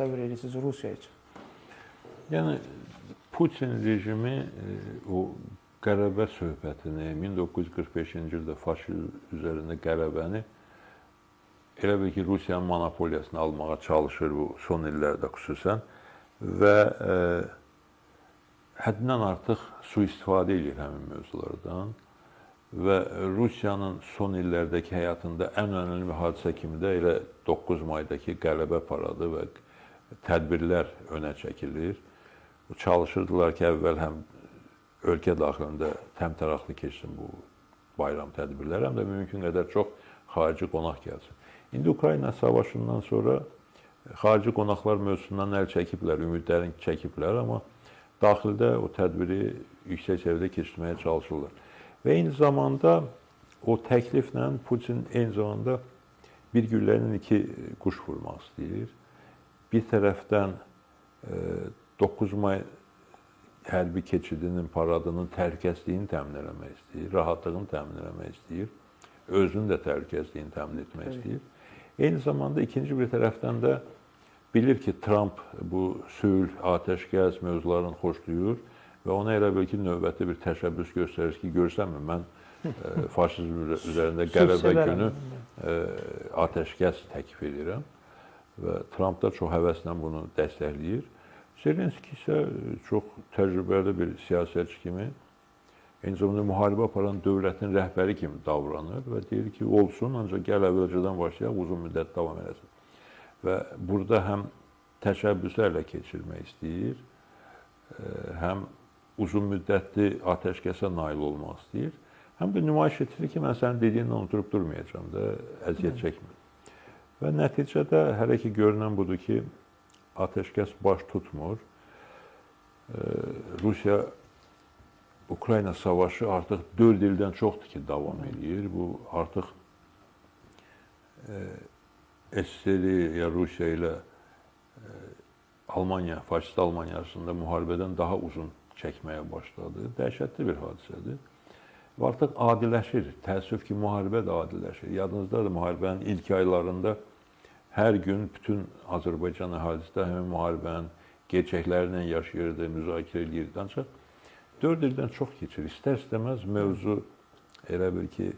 Təsəvvür edirsiniz Rusiya üçün? Yəni Putin rejimi o qələbə söhbətini 1945-ci ildə faşizm üzərində qələbəni elə bil ki, Rusiyanın monopoliyasını almağa çalışır bu son illərdə xüsusən və həddindən artıq sui-istifadə eləyir həmin mövzulardan və Rusiyanın son illərdəki həyatında ən önəmli bir hadisə kimi də elə 9 maydakı qələbə paradı və tədbirlər önə çəkilir. Çalışırdılar ki, əvvəl həm ölkə daxilində təmtəraqlı keçsin bu bayram tədbirləri, həm də mümkün qədər çox xarici qonaq gəlsin. İndi Ukrayna savaşından sonra xarici qonaqlar mövzusundan əl çəkiblər, ümidlərini çəkiblər, amma daxildə o tədbiri yüksək səviyyədə keçirməyə çalışırlar. Və eyni zamanda o təkliflə Putin eyni zamanda bir güllənin iki quş vurmaq istəyir. Bir tərəfdən 9 may hərbi keçidinin, paradının təhlükəsizliyini təmin eləmək istəyir, rahatlığını təmin eləmək istəyir, özünün də təhlükəsizliyini təmin etmək istəyir. Eyni zamanda ikinci bir tərəfdən də bilir ki, Tramp bu sülh, atəşkəs mövzularını xoşlayır və ona elə bil ki, növbəti bir təşəbbüs göstərir ki, görsənmi mən faşizm üzərində qələbə günü atəşkəs təklif edirəm və Tramp da çox həvəslə bunu dəstəkləyir. Zelenski isə çox təcrübəli bir siyasətçi kimi, eyni zamanda müharibə aparan dövlətin rəhbəri kimi davranır və deyir ki, olsun, ancaq gəl əvvəlcədən başlayaq, uzun müddət davam eləsin. Və burada həm təşəbbüsü ələ keçirmək istəyir, həm uzun müddətli atəşkəsə nail olmaq istəyir, həm də nümayiş etdirir ki, mən sənin dediyinlə oturub durmayacağam da, əziyyət çəkmirəm. Və nəticədə hələ ki görünən budur ki, atəşkəs baş tutmur. Rusiya Ukrayna savaşı artıq 4 ildən çoxdur ki, davam eləyir. Bu artıq SSR ya Rusiya ilə Almanya, faşist Almanya arasında müharibədən daha uzun çəkməyə başladı. Dəhşətli bir hadisədir. Və artıq adiləşir. Təəssüf ki, müharibə də adiləşir. Yadınızdadır, müharibənin ilk aylarında hər gün bütün Azərbaycan əhalisi də həmin müharibənin gerçəkləri ilə yaşayırdı, müzakirə eləyirdi. Ancaq 4 ildən çox keçir. İstər-istəməz mövzu elə bil ki,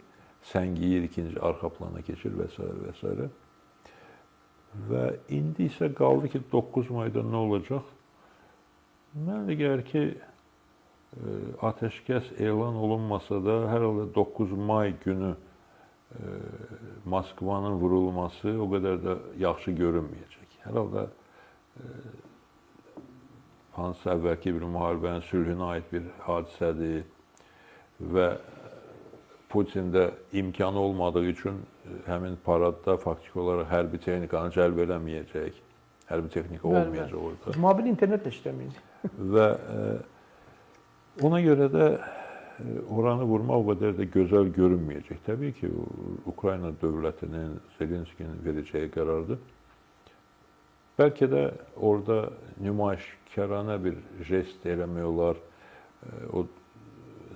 səngiyir, ikinci arxa plana keçir və s. və s. Və indi isə qaldı ki, 9 mayda nə olacaq? Mənə elə gəlir ki, atəşkəs elan olunmasa da, hər halda 9 may günü Moskvanın vurulması o qədər də yaxşı görünməyəcək. Hər halda hansısa əvvəlki bir müharibənin sülhünə aid bir hadisədir və Putin də imkanı olmadığı üçün həmin paradda faktiki olaraq hərbi texnikanı cəlb eləməyəcək. Hərbi texnika olmayacaq orada. Mobil internet də işləməyəcək. Və ona görə də oranı vurmaq o qədər də gözəl görünməyəcək. Təbii ki, Ukrayna dövlətinin, Zelenskinin verəcəyi qərardır. Bəlkə də orada nümayişkaranə bir jest eləmək olar. O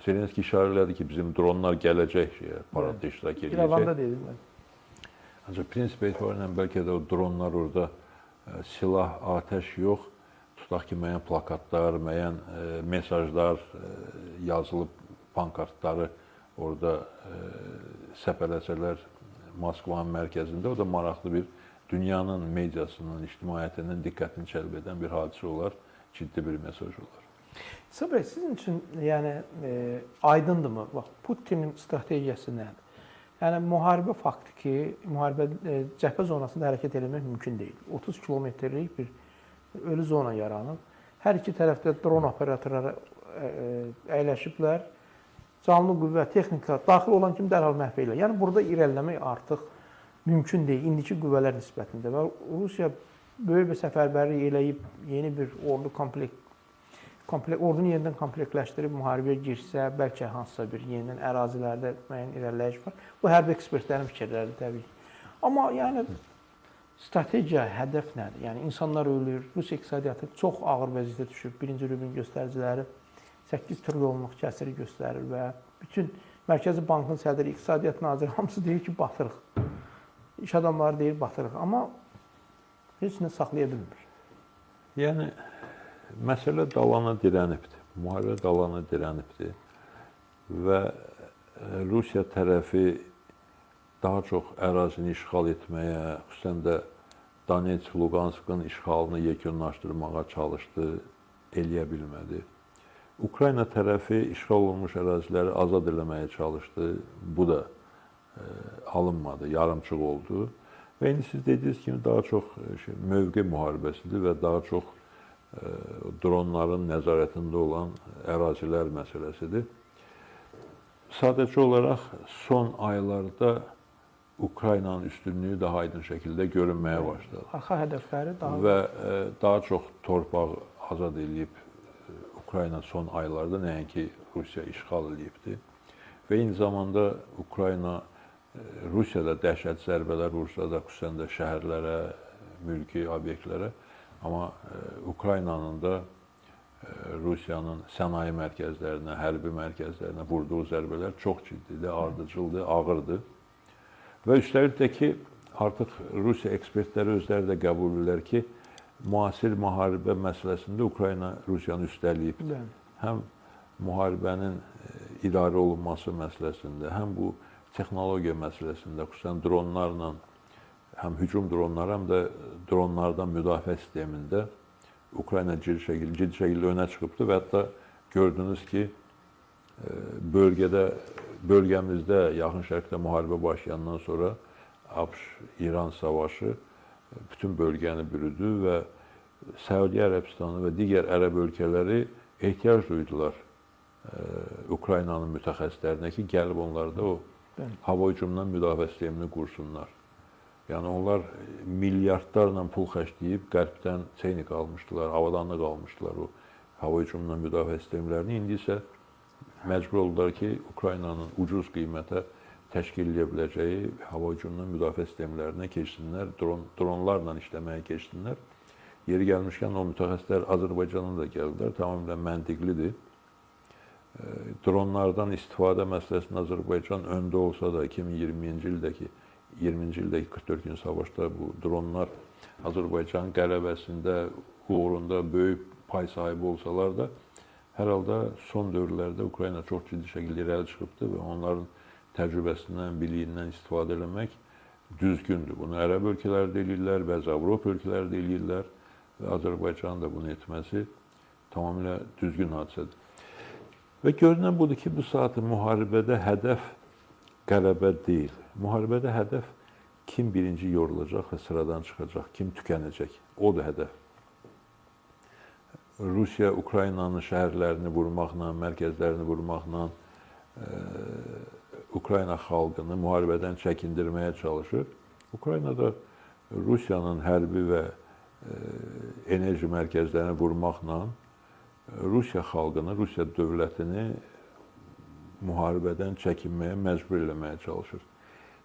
Zelenski işarə elədi ki, bizim dronlar gələcək şeyə, paradda iştirak edəcək. İrəvanda dedim mən. Ancaq prinsip etibarıyla bəlkə də o dronlar orada silah, atəş yox, tutaq ki, müəyyən plakatlar, müəyyən mesajlar yazılıb pankartları orada səpələsələr Moskvanın mərkəzində, o da maraqlı bir dünyanın mediasının, ictimaiyyətinin diqqətini cəlb edən bir hadisə olar, ciddi bir mesaj olar. İsa bəy, sizin üçün yəni aydındırmı? Bax, Putinin strategiyası nədir? Yəni müharibə faktı ki, müharibə cəbhə zonasında hərəkət eləmək mümkün deyil. 30 kilometrlik bir ölü zona yaranıb. Hər iki tərəfdə dron operatorları əyləşiblər. Canlı qüvvə, texnika daxil olan kimi dərhal məhv eləyir. Yəni burada irəliləmək artıq mümkün deyil indiki qüvvələr nisbətində və Rusiya böyük bir səfərbərlik eləyib yeni bir ordu komplekt ordunu yenidən komplektləşdirib müharibəyə girsə, bəlkə hansısa bir yenidən ərazilərdə müəyyən irəliləyiş var. Bu hərbi ekspertlərin fikirləridir təbii ki. Amma yəni strategiya, hədəf nədir? Yəni insanlar ölür, Rusiya iqtisadiyyatı çox ağır vəziyyətə düşüb. Birinci rübün göstəriciləri 8 trilyonluq kəsiri göstərir və bütün Mərkəzi Bankın sədri, İqtisadiyyat naziri hamısı deyir ki, batırıq. İş adamları deyir, batırıq. Amma heç nə saxlaya bilmir. Yəni məsələ dalana dirənibdir. Müharibə dalana dirənibdir. Və Rusiya tərəfi daha çox ərazini işğal etməyə, xüsusən də Donetsk, Luqanskın işğalını yekunlaşdırmağa çalışdı, eləyə bilmədi. Ukrayna tərəfi işğal olunmuş əraziləri azad eləməyə çalışdı. Bu da alınmadı, yarımçıq oldu. Və indi siz dediyiniz kimi daha çox mövqe müharibəsidir və daha çox dronların nəzarətində olan ərazilər məsələsidir. Sadəcə olaraq son aylarda Ukraynanın üstünlüyü daha aydın şəkildə görünməyə başladı. Arxa hədəfləri daha və daha çox torpaq azad eləyib Ukrayna son aylarda, nəinki Rusiya işğal eləyibdi. Və eyni zamanda Ukrayna Rusiyada dəhşət zərbələr vursa da, xüsusən də şəhərlərə, mülki obyektlərə, amma Ukraynanın da Rusiyanın sənaye mərkəzlərinə, hərbi mərkəzlərinə vurduğu zərbələr çox ciddidir, ardıcıldır, ağırdır. Və üstəlik də ki, artıq Rusiya ekspertləri özləri də qəbul edirlər ki, müasir müharibə məsələsində Ukrayna Rusiyanı üstələyib. Həm müharibənin idarə olunması məsələsində, həm bu texnologiya məsələsində, xüsusən dronlarla, həm hücum dronları, həm də dronlardan müdafiə sistemində Ukrayna ciddi şəkildə önə çıxıbdır və hətta gördünüz ki, bölgəmizdə, Yaxın Şərqdə müharibə başlayandan sonra ABŞ-İran savaşı bütün bölgəni bürüdü və Səudiyyə Ərəbistanı və digər ərəb ölkələri ehtiyac duydular Ukraynanın mütəxəssislərinə ki, gəlib onlar da o hava hücumundan müdafiə sistemini qursunlar. Yəni onlar milyardlarla pul xərcləyib qərbdən texnika almışdılar, avadanlıq almışdılar o hava hücumundan müdafiə sistemlərini. İndi isə məcbur oldular ki, Ukraynanın ucuz qiymətə təşkil edə biləcəyi hava hücumundan müdafiə sistemlərinə keçsinlər, dronlarla işləməyə keçsinlər. Yeri gəlmişkən o mütəxəssislər Azərbaycana da gəldilər, tamamilə məntiqlidir. Dronlardan istifadə məsələsində Azərbaycan öndə olsa da 2020-ci ildəki 20-ci ildəki 44 gün savaşda bu dronlar Azərbaycanın qələbəsində, uğurunda böyük pay sahibi olsalar da, hər halda son dövrlərdə Ukrayna çox ciddi şəkildə irəli çıxıbdır və onların təcrübəsindən, biliyindən istifadə eləmək düzgündür. Bunu ərəb ölkələri də eləyirlər, bəzi Avropa ölkələri də eləyirlər və Azərbaycanın da bunu etməsi tamamilə düzgün hadisədir. Və görünən budur ki, bu saat müharibədə hədəf qələbə deyil. Müharibədə hədəf kim birinci yorulacaq və sıradan çıxacaq, kim tükənəcək. Odur hədəf. Rusiya Ukraynanın şəhərlərini vurmaqla, mərkəzlərini vurmaqla Ukrayna xalqını müharibədən çəkindirməyə çalışır. Ukrayna da Rusiyanın hərbi və enerji mərkəzlərini vurmaqla Rusiya xalqını, Rusiya dövlətini müharibədən çəkinməyə məcbur eləməyə çalışır.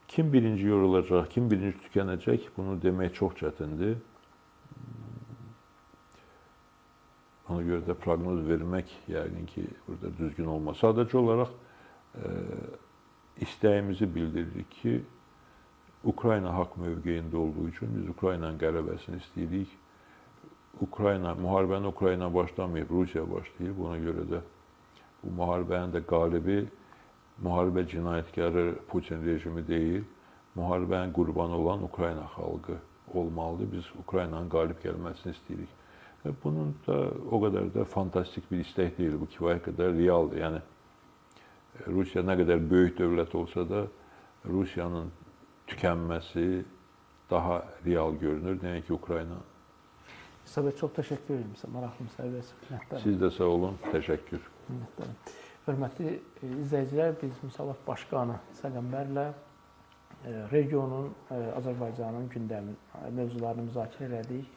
Kim birinci yorulacaq, kim birinci tükənəcək, bunu demək çox çətindir. Ona görə də proqnoz vermək yəqin ki, burada düzgün olmaz. Sadəcə olaraq istəyimizi bildiririk ki, Ukrayna haqq mövqeyində olduğu üçün biz Ukraynanın qələbəsini istəyirik. Ukrayna, müharibəni Ukrayna başlamayıb, Rusiya başlayıb. Ona görə də bu müharibənin də qalibi müharibə cinayətkarı Putin rejimi deyil, müharibənin qurbanı olan Ukrayna xalqı olmalıdır. Biz Ukraynanın qalib gəlməsini istəyirik. Bunun da o qədər də fantastik bir istək deyil. Bu kifayət qədər realdır. Yəni Rusiya nə qədər böyük dövlət olsa da Rusiyanın tükənməsi daha real görünür, nəinki Ukrayna. İsa bəy, çox təşəkkür edirəm sizə maraqlı müsahibəsi. Minnətdaram. Siz də sağ olun, təşəkkür. Minnətdaram. Hörmətli izləyicilər, biz Müsavat Başqanı İsa Qəmbərlə regionun, Azərbaycanın gündəmin mövzularını müzakirə elədik.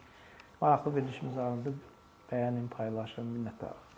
Maraqlı verilişimiz alındı. Bəyənin, paylaşın, minnətdarıq.